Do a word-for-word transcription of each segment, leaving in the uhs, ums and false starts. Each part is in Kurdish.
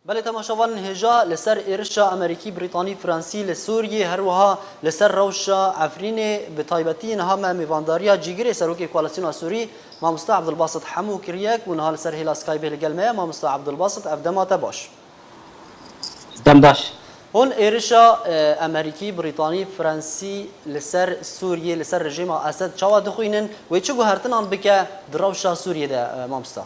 Belê temaşevanên hêja, li ser êrişa Amerîkî, Brîtanî, Fransî li Sûriyê, her wiha li ser rewşa Efrînê, bi taybetî niha me mêvandariya cîgirê Serokê Koalîsyona Sûrî, Mamoste Abdulbasit Hemû kiriye ku niha li ser hêla Skypeê li gel me ye. Mamoste Abdulbasit, ev dema te baş. Dem baş. Hûn êrişa, e, Amerîkî, Brîtanî, Fransî li ser Sûriyê, li ser rejîma Esed çawa dixwînin? Wê çi guhertinan bike di rewşa Sûriyê de, e, mamosta?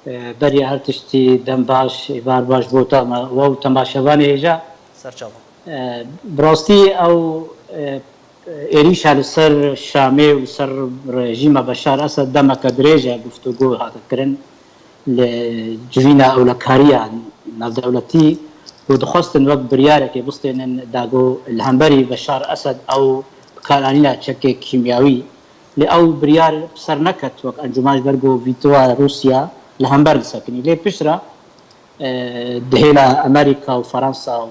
E, beriya her tiştî dem baş, êvar baş bo te, we û temaşevanê hêja. Serçava. E, bi rastî ew, e, êrîşa li ser Şamê û li ser rejîma Beşar Esed demeke dirêj e guftûgo hate kirin li civîna ewlekariya navdewletî û dixwestin wek biryarekê bistênin dago li hemberî Beşar Esed ew bikaranîna çekê kîmyawî. Lê ew biryar bi ser neket wek encûman ji ber ku vîtoya Rûsya li hember disekinî. Lê piştre, e, di hêla Amerîka û Fransa û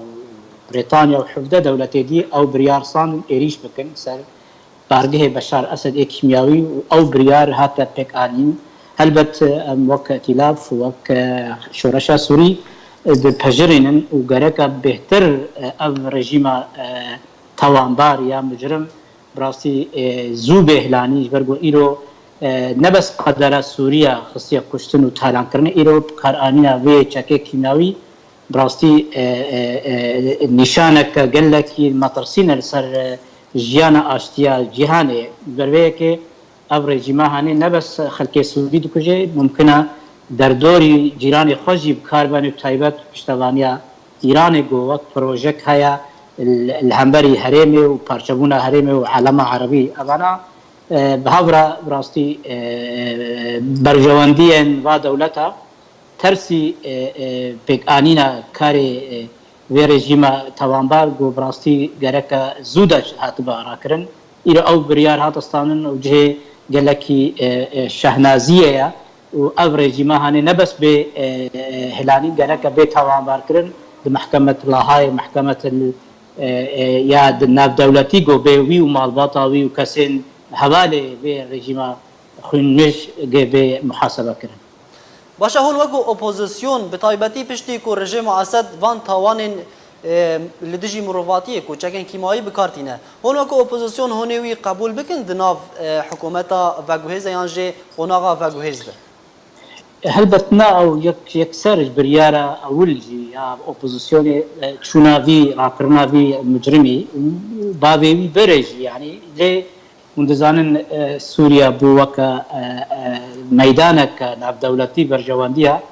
Brîtanya û hevdeh dewletê dî ew biryar sandin êrîş bikin ser bargehê Beşar Esed ê kîmyawî û ew biryar hate pêkanîn. Helbet, e, em wek îtîlaf û wek, e, şoreşa Sûrî, e, dipejirînin û gereka bêhtir, e, ev rejîma, e, tawanbar ya micrim bi rastî, e, zû bê hilanî, ji ber ku îro, e, ne bes qedera Sûriya xistiye kuştin û talankirinê, îro bikaranîna vê çekê kîmyawî bi rastî, e, e, e, nîşaneke gelekî metirsîn e li ser, e, jiyana aştiya cîhanê. Ji ber vê yekê ev rejîma hanê ne bes xelkê Sûrî dikuje, mumkin e derdorî cîranê xwe jî bi kar bene, bi taybet piştevaniya Îranê ku wek projek heye li, li hemberî herêmê û parçebûna herêmê û alema erebî. Evana, e, bi hev re bi rastî, e, berjewendiyên va dewleta tersî, e, e, pêkanîna karê, e, vê rejîma tawanbar ku bi rastî gereke zû de hatibe rakirin. Îro ew biryar hate standin û cihê gelekî, e, e, şehnaziyê ye û ev rejîma hanê ne bes bê, e, e, hilanîn, gereke bê tawanbarkirin di mehkemet Lahayê, mehkemet, e, e, ya di navdewletî ku bê wî û malbata wî û kesên hevalê vê rejîma xwînmij gê bê muhasebe kirin. Baş e, hûn wekû opozîsyon, bi taybetî piştî ku rejîma Esed van tawanên, e, li dijî mirovatiyê ku çekên kîmayî bi kar tîne, hûn wekû opozîsyon hûn ê wî qebûl bikin di nav, e, hikûmeta veguhêz de yan jî qonaxa veguhêz de? Helbet na ew yek, yekser ji biryara ewil jî ya opozîsyonê, e, çûna vî, rakirina vî micrimî û bavê wî berê jî, yanî lê Hûn dizanin, e, Sûriye bû weke, e, e, meydaneke navdewletî berjewendiya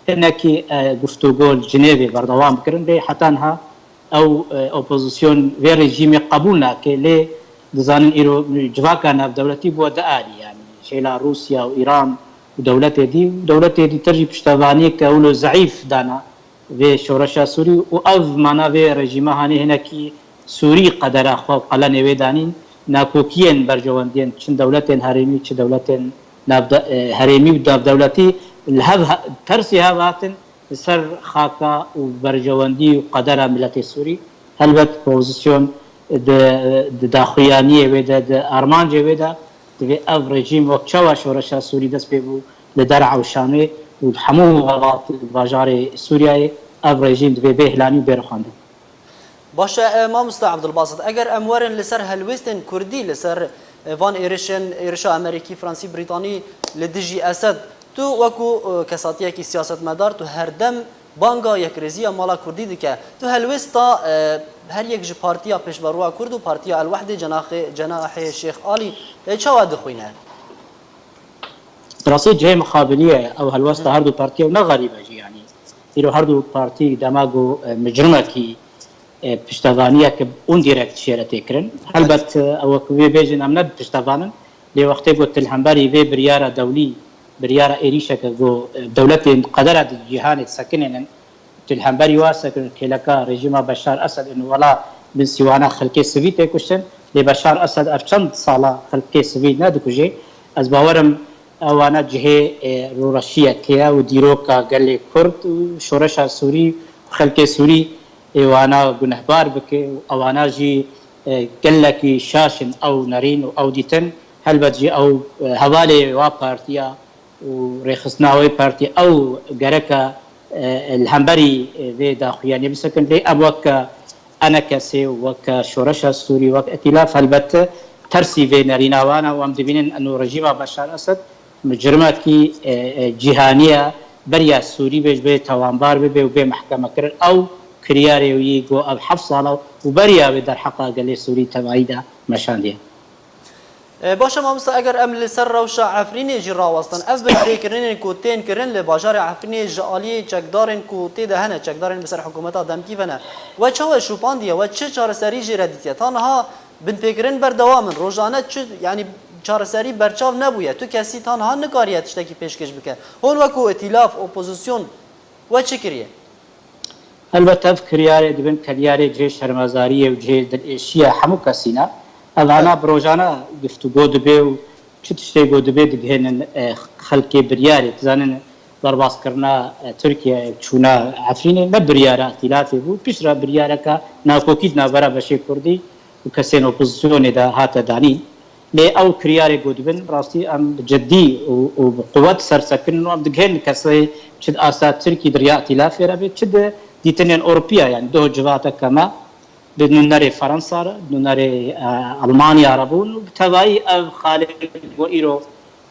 hinekî, e, guftûgo li Cinêvê berdewam bikirin. Lê heta niha ew, e, opozîsyon vê rejîmê qebûl nake. Lê dizanin îro civaka navdewletî bûye du alî, yanî ji hêla Rûsya û Îran û dewletê dî, û dewletê dîtir jî piştevaniyeke wilo zeîf dana vê şoreşa Sûrî û ev mana vê rejîma hanê hinekî Sûrî qedera xwe û qelenê wê danîn, nakokiyên berjewendiyên çi dewletên herêmî û çi dewletên navde-, e, herêmî û navdewletî li hev ha-, tersê hev hatin li ser xaka û berjewendî û qedera miletê Sûrî. Helbet pozîsyon di, di daxuyaniyê wê de, di armancê wê de, divê ev rejîm wek çawa şoreşa Sûrî dest pê bû li Der'a û Şamê û hemû welat bajarê Sûriyeyê, ev rejîm divê bê hilanî û bê rixandin. Baş e, e, mamoste Abdulbasit, eger em werin li ser helwêstên Kurdî, li ser, e, van êrişên, êrişa Amerîkî, Fransî, Brîtanî li dijî Esed, tu wekû, e, kesatiyekî siyasetmedar, tu herdem banga yekrêziya mala Kurdî dike. Tu helwêsta, e, her yek ji Partiya Pêşveroya Kurd û Partiya El-Wehdê, cenaxê, cenahê Şêx Alî, e, çawa dixwîne? Bi rastî cihê mixabiliyê ye ew helwesta her du partiyê û ne xerîb e jî, yanî îro her du partî dema ku, e, micrimekî, e, piştevaniyeke indirekt çêre tê kirin. Helbet, e, ew wek wê bêjin em ne piştevan in, lê wextê ku tu li hemberî vê biryara dewlî, biryara êrîşeke ku, e, dewletên qedera di cîhanê sekinênin, Tu li hemberî wa sekirin kêleka rejîma Beşar Esed in wela bin sîwana xelkê sivî tê kuştin. Lê Beşar Esed ev çend sala xelkê sivî nedikujê. Ez bawerim ewana cihê, e, rûreşiyekê ye û dîroka gelê Kurd û şoreşa Sûrî û xelkê Sûrî ê wana gunehbar bike û ewana jî, e, gelekî şaş in ew nerîn û ew dîtin. Helbet jî ew, e, hevalê wa partiya û rêxistina wê partî ew gereke, e, li hemberî, e, vê daxuyaniyê bisekin. Lê em wek, e, enekesê û wek, e, şoreşa Sûrî, wek îtîlaf helbet tersî vê nerîna wan e û em dibînin eno rejîma Beşar Esed micrimekî, e, e, cîhanî ye, beriya Sûrî bê, bê tawanbar bibe û bê mehkemekirin. Ew kiryarê wî ku ev heft sal e û beriya wê derheqa gelê Sûrî tevayî de meşandiye. E, baş e mamosta, eger em li ser rewşa Efrînê jî rawestin, ev binpêkirinên ku tên kirin li bajarê Efrînê ji aliyê çekdarên ku tê de hene, çekdarên bi ser hikûmeta demkî ve ne, we çawa şûpandiye, we çi çareserî jê re dîtiye? Ta niha binpêkirin berdewam in. Rojane çi, yanî çareserî berçav nebûye. Tu kesî ta niha nikariye tiştekî pêşkêş bike. Hûn wekû îtîlaf, opozîsyon, we çi kiriye? Helbet ev kiryarê dibin kiryarê cihê şermezariyê û cihê dilêşiya hemû kesî ne. Evana bi rojane giftûgo dibe û çi tiştê ku dibe digihênin, e, xelkê biryarê. Dizanin derbaskirina, e, Tirkiye, çûna Efrînê ne biryara îtîlafê bû, piştre biryareke nakokî di navbera beşê Kurdî û kesên opozîsyonê de hate danîn. Lê ew kiryarê ku dibin, rastî em bi cidî û, û bi quwet ser sekinin û em digihên kesê çi di asta Tirkî di riya îtîlafê re be, çi di dîtinên Ewropiya, yanî doh civateke me bi nûnerê Fransa re, nûnerê, e, Almanya re bûn û bi tevayî ev xalê ku îro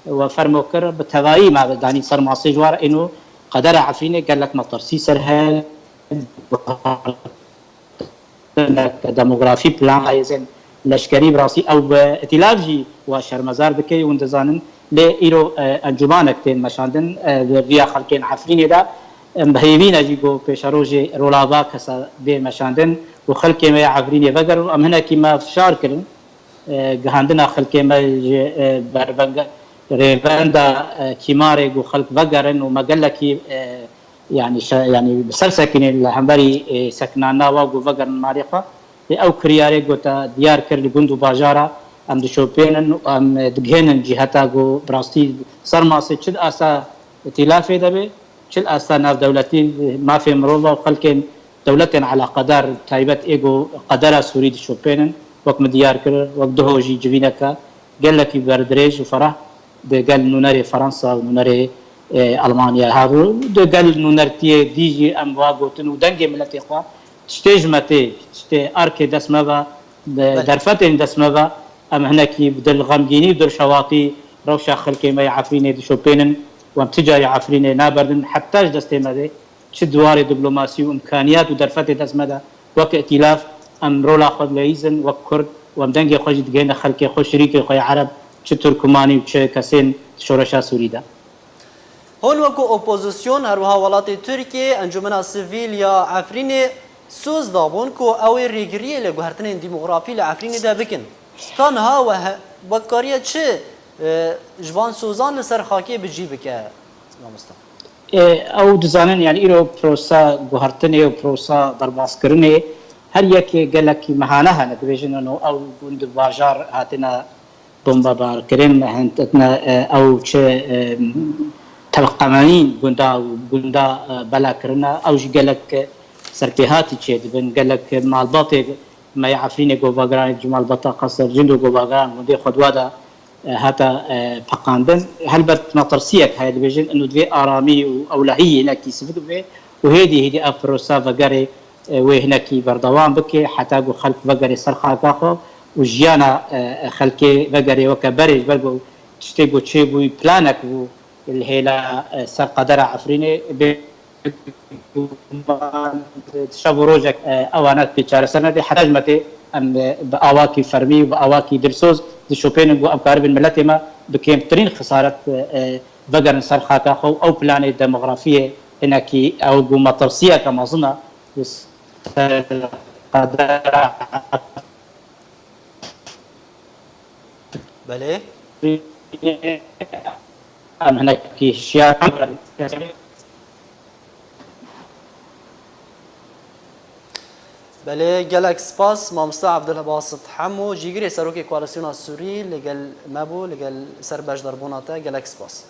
we fermo kir, bi tevayî me danî ser masê ji wan re, êno qedera Efrînê gelek metirsî ser heye. Demografî, plan hêzên leşkerî, bi rastî ew bi îtîlaf jî wa şermezar dike. Hûn dizanin, lê îro, e, encûmanek tên meşandin, e, li riya xelkên Efrînê de, em bi hêvî ne jî ku pêşerojê rolava kesa bê meşandin û xelkê me ya Efrînê vegerin û em hinekî me fişar kirin, e, gihandina xelkê me ji, e, bervenge-, rêvenda, e, kîmarê ku xelk vegerin û me gelekî, e, yanî şe-, yanî bi ser sekinî li hemberî, e, sekinandina wa ku vegerin malê xwe. Lê ew kiryarê ku te diyar kir li gund û bajara em dişopênin û em, e, digihênin ciheta ku bi rastî ser masê çi di asta îtîlafê de be, çi li asta navdewletî, mafê mirova û xelkên dewletên eleqedar taybet ê ku qedera Sûrî dişopênin, wek min diyar kir, wek duho jî civîneke gelekî berdirêj û ferah di gel nûnerê Fransa û nûnerê, e, Almanya hebû. Di gel nûnertiyê dî jî em wa gotin û dengê miletê xwe, tiştê ji me tê, tiştê arkê dest me ve, de-, Belê. derfetên dest me ve, em hinekî bi dil xemgînî û dil şewatî rewşa xelkê me yê Efrînê dişopênin û em ti carî Efrînê naberdin, heta ji destê me dê. Çi di warê diplomasî û îmkaniyat û derfetê dest me de wek îtîlaf em rola xwe dileyîzin wek Kurd û em dengê xwe jî digihêne xelkê xwe, şirîkê xwe yê Ereb, çi Turkumanî û çi kesên di şoreşa Sûrî de. Hûn wekû opozîsyon, her wiha welatê Tirkiyê, Encûmena Sivîl ya Efrînê soz dabûn ku ew ê rêgiriyê li guhertinên demografî li Efrînê de bikin. Ta niha we he-, we kariye çi, e, ji van sozan li ser xakê bi cî bike, mamosta? Ê, ew dizanin, yani îro prosa guhertinê û prosa derbaskirinê her yekê gelekî mehane hene. Dibêjin eno ew gund û bajar hatine bombebarkirin, hentitine, e, ew çi, e, telqemenîn gunda û gunda, e, bela kirine. Ew jî gelek serpêhatî çêdibin, gelek malbatê me ya Efrînê govagiran, ji malbata Qeser Cind û govagiran gundê Xwedwa de e, hata, e, peqandin. Helbet metirsiyek heye, dibêjin ino divê aramî û ewlehiyê hinekî sivik bibe û hêdî hêdî ev prosa vegerê, e, wê hinekî berdewam bike heta ku xelk vegerê ser xaka xwe û jiyana, e, e, xelkê vegerê weke berê, ji ber ku tiştê ku çêbûyî planek bû li hêla, e, ser qedera Efrînê bê guman di şev û rojek, e, ewana pê çareser nede. Heta ji me tê em, e, bi awakî fermî û bi awakî dilsoz dişopênin ku em karibin miletê me bi kêmtirîn xisaret, e, vegerin ser xaka xwe û ew planê demografiyê hinekî ew ku metirsiyeke mezin e li ser qedera Belê. Em hinekî şiyar Belê, gelek spas. Mamoste Evdilbasit Hemo, cîgirê serokê Koalîsyona Sûrî li gel me bû, li gel ser beşdarbûna te. Gelek spas.